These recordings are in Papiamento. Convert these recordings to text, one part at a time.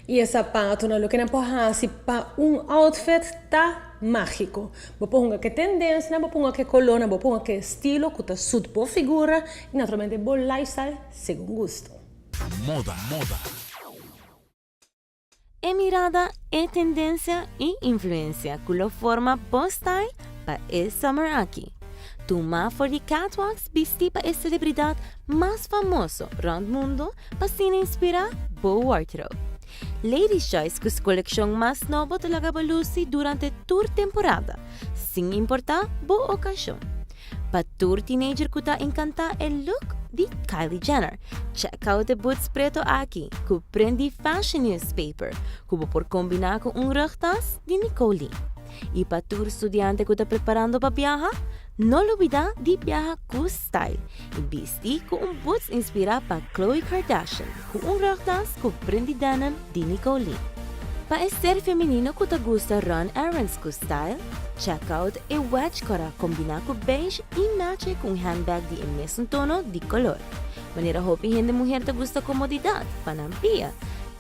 E sapatonan, loke nan por hasi pa un outfit ta mágiko. Bo por hunga ku tendensia, bo por hunga ku koló, bo por hunga ku estilo, ku ta suit bo figura i naturalmente bo lifestyle segun gusto. Moda, moda. E mirada, e tendensia i influensia ku lo forma bo style pa e summer aki. Tuma for di catwalks bisti pa e selebridat mas famoso rònt mundu pa asina inspirá bo wardrobe. Ladies Choice ku su kolekshon mas nobo ta laga bo lusi durante tur temporada, sin importá bo okashon. Pa tur teenager ku ta enkantá e look di Kylie Jenner, check out e boots preto aki ku print di Fashion Newspaper ku bo por kombiná ku un rugtas di Nicole Lee. I pa tur studiante ku ta preparando pa biaha, no lubidá di biaha ku style i bisti ku un boots inspirá pa Khloe Kardashian ku un rugtas ku print di denim di Nicole Lee. Pa e ser femenino ku ta gusta run errands ku style, check out e wedge kòrá kombiná ku beige i match e ku un handbag di e mesun tono di kolor. Manera hopi hende muher ta gusta komodidat pa nan pia,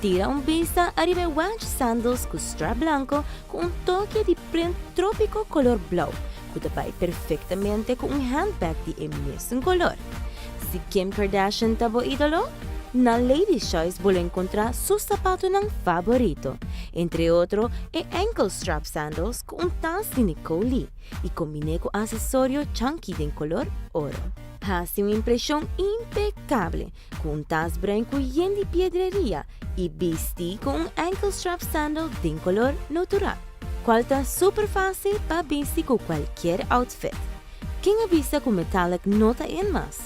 tira un bista ariba e wedge sandals ku strap blanko ku un toke di print trópiko kolor blou ku ta bai perfektamente ku un handbag di e mesun kolor. Si Kim Kardashian ta bo ídolo, na Ladies Choice bo lo enkontrá su sapatonan faborito, entre otro e ankle strap sandals ku un tas di Nicole Lee i kombiné ku asesorio chunky den kolor oro. Hasi un impreshon impekable ku un tas bruin ku yen di piedreria i bisti ku un ankle strap sandal den kolor natural, kual ta super fásil pa bisti ku kualkier outfit. Ken a bisa ku metallic no ta in mas?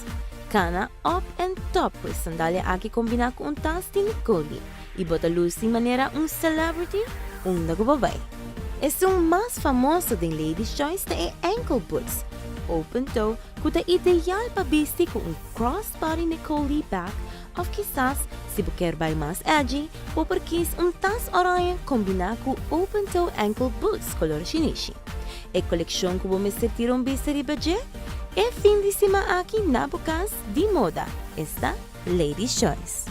Kana up and top ku e sandalia aki kombiná ku un tas di Nicole i bo ta lusi manera un celebrity unda ku bo bai. Esun mas famoso den Ladies Choice ta e ankle boots, open toe, ku ta ideal pa bisti ku un crossbody Nicole Lee bag òf kisas, si bo kier bai mas edgy, bo por kies un tas oranje kombiná ku open toe ankle boots kolor shinishi. E kolekshon ku bo mester tira un bista riba dje e fin di siman aki na bo kas di moda, esta Ladies Choice.